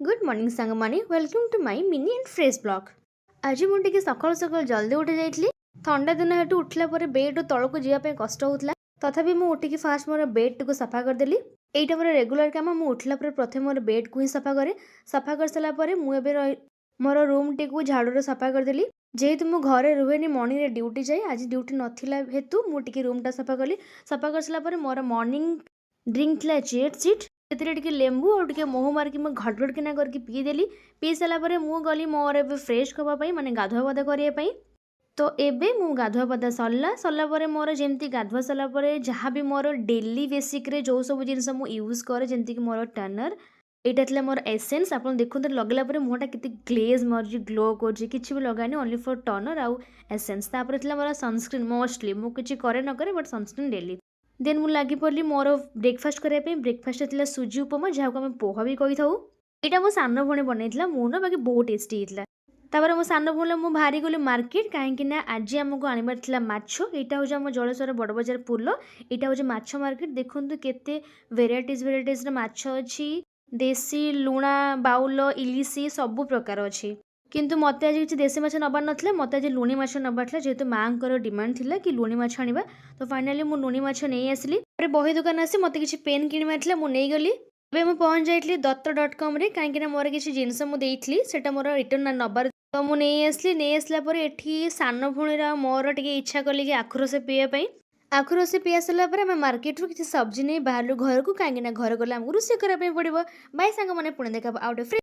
Good morning ସାଙ୍ଗମାନେ, welcome to my mini and fresh vlog. ଆଜି ମୁଁ ଟିକେ ସକାଳୁ ସକାଳୁ ଜଲ୍ଦି ଉଠି ଯାଇଥିଲି। ଥଣ୍ଡା ଦିନ ହେତୁ ଉଠିଲା ପରେ ବେଡ଼୍ରୁ ତଳକୁ ଯିବା ପାଇଁ କଷ୍ଟ ହେଉଥିଲା। ତଥାପି ମୁଁ ଉଠିକି ଫାଷ୍ଟ ମୋର ବେଡ଼୍ଟିକୁ ସଫା କରିଦେଲି। ଏଇଟା ମୋର ରେଗୁଲାର କାମ। ମୁଁ ଉଠିଲା ପରେ ପ୍ରଥମେ ମୋର ବେଡ଼୍କୁ ହିଁ ସଫା କରେ। ସଫା କରିସାରିଲା ପରେ ମୁଁ ଏବେ ରହି ମୋର ରୁମ୍ଟିକୁ ଝାଡ଼ୁରେ ସଫା କରିଦେଲି। ଯେହେତୁ ମୁଁ ଘରେ ରୁହେନି, ମର୍ଣ୍ଣିଂରେ ଡ୍ୟୁଟି ଯାଏ, ଆଜି ଡ୍ୟୁଟି ନଥିଲା ହେତୁ ମୁଁ ଟିକେ ରୁମ୍ଟା ସଫା କଲି। ସଫା କରିସାରିଲା ପରେ ମୋର ମର୍ଣ୍ଣିଂ ଡ୍ରିଙ୍କ ଥିଲା ଚିଆ ସିଡ୍। ସେଥିରେ ଟିକେ ଲେମ୍ବୁ ଆଉ ଟିକେ ମହୁ ମାରିକି ମୁଁ ଘଟ ଘଟ କିନା କରିକି ପିଇଦେଲି। ପିଇ ସାରିଲା ପରେ ମୁଁ ଗଲି ମୋର ଏବେ ଫ୍ରେଶ୍ ହେବା ପାଇଁ, ମାନେ ଗାଧୁଆ ପାଧୁଆ କରିବା ପାଇଁ। ତ ଏବେ ମୁଁ ଗାଧୁଆ ପାଧୁଆ ସରିଲା। ସରିଲା ପରେ ମୋର ଯେମିତି ଗାଧୁଆ ସରିଲା ପରେ ଯାହା ବି ମୋର ଡେଲି ବେସିସ୍‌ରେ ଯେଉଁ ସବୁ ଜିନିଷ ମୁଁ ୟୁଜ୍ କରେ, ଯେମିତିକି ମୋର ଟୋନର୍, ଏଇଟା ଥିଲା ମୋର ଏସେନ୍ସ। ଆପଣ ଦେଖନ୍ତୁ, ଲଗେଇଲା ପରେ ମୁହଁଟା କେତେ ଗ୍ଲେଜ୍ ମାରୁଛି, ଗ୍ଲୋ କରୁଛି। କିଛି ବି ଲଗାଏନି, ଓନ୍ଲି ଫର୍ ଟୋନର୍ ଆଉ ଏସେନ୍ସ। ତାପରେ ଥିଲା ମୋର ସନସ୍କ୍ରିନ୍। ମୋଷ୍ଟଲି ମୁଁ କିଛି କରେ ନ କରେ, ବଟ୍ ସନସ୍କ୍ରିନ୍ ଡେଲି। ଦେନ୍ ମୁଁ ଲାଗି ପଡ଼ିଲି ମୋର ବ୍ରେକଫାଷ୍ଟ କରିବା ପାଇଁ। ବ୍ରେକଫାଷ୍ଟ ଥିଲା ସୁଜି ଉପମା, ଯାହାକୁ ଆମେ ପୋହା ବି କହିଥାଉ। ଏଇଟା ମୋ ସାନ ଭଉଣୀ ବନେଇଥିଲା, ମୁଁ ନା, ବାକି ବହୁତ ଟେଷ୍ଟି ହେଇଥିଲା। ତାପରେ ମୋ ସାନ ଭଉଣୀ ମୁଁ ବାହାରି ଗଲୁ ମାର୍କେଟ, କାହିଁକି ନା ଆଜି ଆମକୁ ଆଣିବାର ଥିଲା ମାଛ। ଏଇଟା ହେଉଛି ଆମ ଜଳେଶ୍ୱର ବଡ଼ ବଜାର ପୋଲ। ଏଇଟା ହେଉଛି ମାଛ ମାର୍କେଟ। ଦେଖନ୍ତୁ, କେତେ ଭେରାଇଟିଜ୍ ଭେରାଇଟିଜ୍ର ମାଛ ଅଛି। ଦେଶୀ, ଲୁଣା, ବାଉଲ, ଇଲିଶି ସବୁ ପ୍ରକାର ଅଛି। କିନ୍ତୁ ମୋତେ ଆଜି କିଛି ଦେଶୀ ମାଛ ନେବାର ନଥିଲା। ମୋତେ ଆଜି ଲୁଣି ମାଛ ନେବାର ଥିଲା, ଯେହେତୁ ମାଆଙ୍କର ଡିମାଣ୍ଡ ଥିଲା କି ଲୁଣି ମାଛ ଆଣିବା। ତ ଫାଇନାଲି ମୁଁ ଲୁଣି ମାଛ ନେଇ ଆସିଲି। ତାପରେ ବହି ଦୋକାନ ଆସି ମୋତେ କିଛି ପେନ୍ କିଣିବାର ଥିଲା, ମୁଁ ନେଇଗଲି। ଏବେ ମୁଁ ପହଞ୍ଚି ଯାଇଥିଲି ଦତ୍ତ.କମ୍ରେ, କାହିଁକିନା ମୋର କିଛି ଜିନିଷ ମୁଁ ଦେଇଥିଲି, ସେଇଟା ମୋର ରିଟର୍ନ ନେବାର, ତ ମୁଁ ନେଇ ଆସିଲି। ନେଇ ଆସିଲା ପରେ ଏଠି ସାନ ଭଉଣୀର ଆଉ ମୋର ଟିକେ ଇଚ୍ଛା କଲି କି ଆଖୁ ରସ ପିଇବା ପାଇଁ। ଆଖୁ ରସ ପିଆ ସାରିଲା ପରେ ଆମେ ମାର୍କେଟରୁ କିଛି ସବଜି ନେଇ ବାହାରିଲୁ ଘରକୁ, କାହିଁକିନା ଘରେ ଗଲେ ଆମକୁ ରୋଷେଇ କରିବା ପାଇଁ ପଡ଼ିବ। ବାଇ ସାଙ୍ଗମାନେ, ପୁଣି ଦେଖା ଆଉ ଗୋଟେ ଫ୍ରେଶ୍